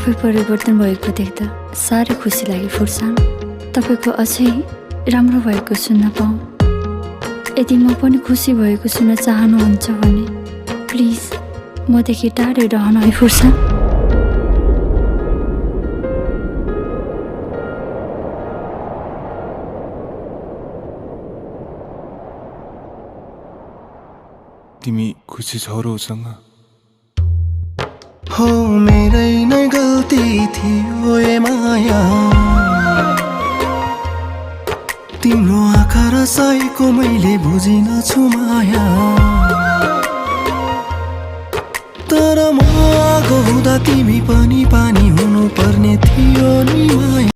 तपाईँ परिवर्तन भएको देख्दा साह्रै खुसी लाग्यो फुर्सान। तपाईँको अझै राम्रो भएको सुन्न पाऊँ। यदि म पनि खुसी भएको सुन्न चाहनुहुन्छ भने प्लिज मदेखि टाढै रहन है फुर्सान। तिमी खुसी छौ र उसँग? हो मेरै नै गल्ती थियो ए माया, तिम्रो आँखा र साईको मैले बुझिन छु माया। तर म आगो हुँदा तिमी पनि पानी हुनु पर्ने थियो नि माया।